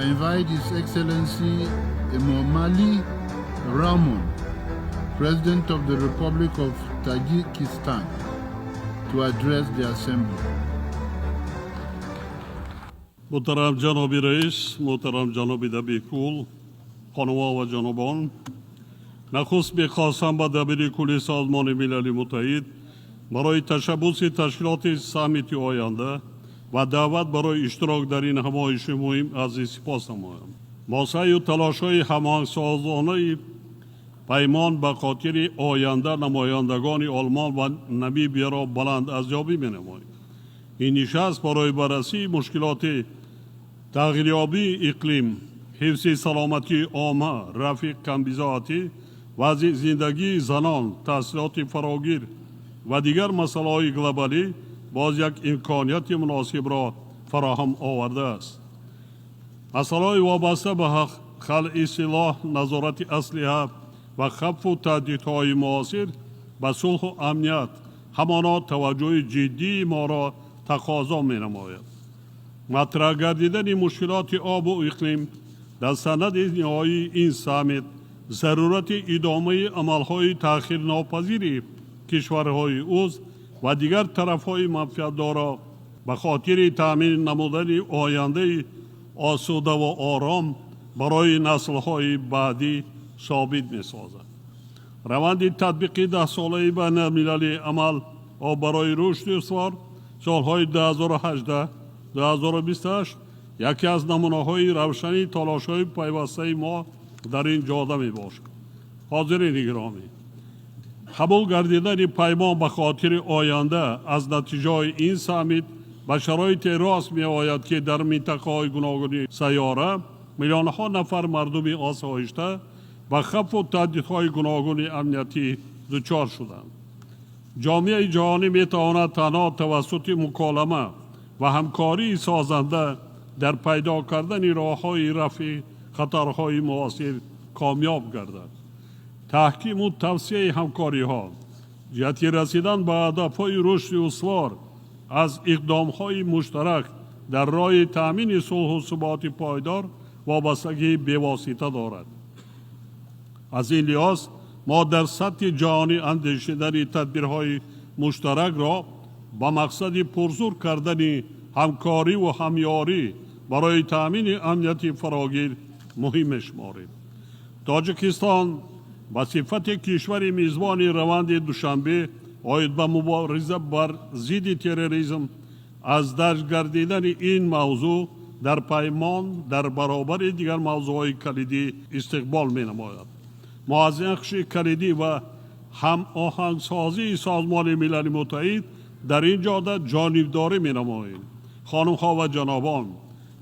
Invite His Excellency Emomali Rahmon, President of the Republic of Tajikistan, to address the Assembly. Муҳтарам ҷаноби раис, муҳтарам ҷаноби дабиркул, хонумҳо ва ҷанобон, нахуст мехостам ба дабири кулли Созмони Милали Муттаҳид барои ташаббуси ташкилоти саммити оянда ва даъват барои иштирок дар ин ҳамоиши муҳим арзи сипос намоям. Мо саъю талошҳои ҳамоҳангсозонаи паймон ба хотири оянда намояндагони Олмон ва Намибияро баланд арзёбӣ менамоем. Ин нишаст барои баррасии мушкилоти тағйирёбии иқлим, ҳифзи саломатии омма, рафъи камбизоатӣ, вазъи зиндагии занон, таҳсилоти фарогир ва дигар масъалаҳои глобалӣ боз як имконияти муносибро фароҳам овардааст. Масъалаҳои вобаста ба халъи силоҳ, назорати аслиҳа ва хавфу таҳдидҳои муосир ба сулҳу амният ҳамоно таваҷҷӯҳи ҷиддии моро тақозо менамояд. Матраҳ гардидани мушкилоти обу иқлим дар санади ниҳоии ин саммит зарурати идомаи амалҳои таъхирнопазири кишварҳои узв ва дигар тарафҳои манфиатдорро ба хотири таъмин намудани ояндаи осудаву ором барои наслҳои баъдӣ собит месозад. Раванди татбиқи даҳсолаи байналмилалии амал об барои рушди устувор солҳои 2018 2028 яке аз намунаҳои равшани талошҳои пайвастаи мо дар ин ҷода мебошад. Ҳозирини гиромӣ, қабул гардидани паймон ба хотири оянда аз натиҷаҳои ин саммит ба шароите рост меояд, ки дар минтақаҳои гуногуни сайёра миллионҳо нафар мардуми осоишта ба хавфу таҳдидҳои гуногуни амниятӣ дучор шуданд. Ҷомеаи ҷаҳонӣ метавонад танҳо тавассути муколама ва ҳамкории созанда дар пайдо кардани роҳҳои рафъи хатарҳои муосир комёб гардад. Таҳкиму тавсеаи ҳамкориҳо ҷиҳати расидан ба ҳадафҳои рушди устувор аз иқдомҳои муштарак дар роҳи таъмини сулҳу суботи пойдор вобастагии бевосита дорад. Аз ин лиҳоз мо дар сатҳи ҷаҳонӣ андешидани тадбирҳои муштаракро ба мақсади пурзур кардани ҳамкориву ҳамёрӣ барои таъмини амнияти фарогир муҳим мешуморем. Тоҷикистон ба сифати кишвари мизбони раванди Душанбе оид ба мубориза бар зидди терроризм аз дарҷ гардидани ин мавзӯъ дар паймон дар баробари дигар мавзӯъҳои калидӣ истиқбол менамояд. Мо аз нақши калидӣ ва ҳамоҳангсозии Созмони Милали Муттаҳид дар ин ҷода ҷонибдорӣ менамоем. Хонумҳо ва ҷанобон,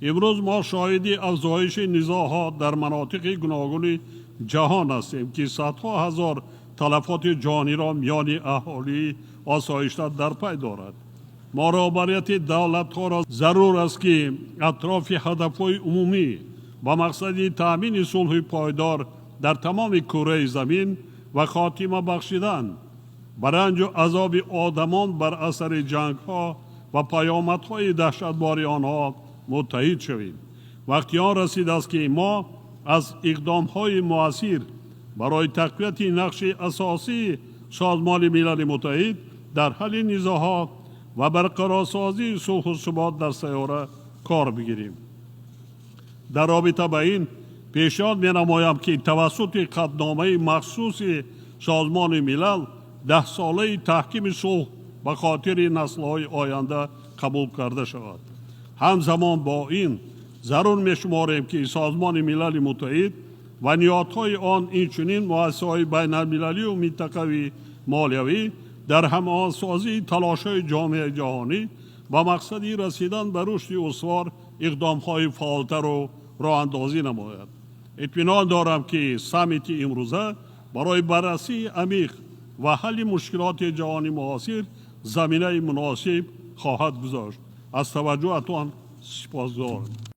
имрӯз мо шоҳиди афзоиши низоъҳо дар манотиқи гуногуни ҷаҳон ҳастем, ки садҳо ҳазор талафоти ҷониро миёни аҳолии осоишта дар пай дорад. Мо роҳбарияти давлатҳоро зарур аст, ки атрофи ҳадафҳои умумӣ ба мақсади таъмини сулҳи пойдор дар тамоми кураи замин ва хотима бахшидан ба ранҷу азоби одамон бар асари ҷангҳо ва паёмадҳои даҳшатбори онҳо муттаҳид шавем. Вақти он расидааст, ки мо аз иқдомҳои муассир барои тақвияти нақши асосии Созмони Милали Муттаҳид дар ҳалли низоъҳо ва барқарорсозии сулҳу субот дар сайёра кор бигирем. Дар робита ба ин пешниҳод менамоям, ки тавассути қатъномаи махсуси Созмони Милал даҳсолаи таҳкими сулҳ ба хотири наслҳои оянда қабул карда шавад. Ҳамзамон бо ин зарур мешуморем, ки Созмони Милали Муттаҳид ва ниҳодҳои он, инчунин муассисаҳои байналмилалию минтақавӣ молиявӣ дар ҳамоҳангсозии талошҳои ҷомеаи ҷаҳонӣ ба мақсади расидан ба рушди устувор иқдомҳои фаъолтарро роҳандозӣ намояд. Итминон дорам, ки саммити имрӯза барои баррасии амиқ ва ҳалли мушкилоти ҷаҳони муосир заминаи муносиб хоҳад гузошт. Аз таваҷҷӯҳатон сипосгузорам.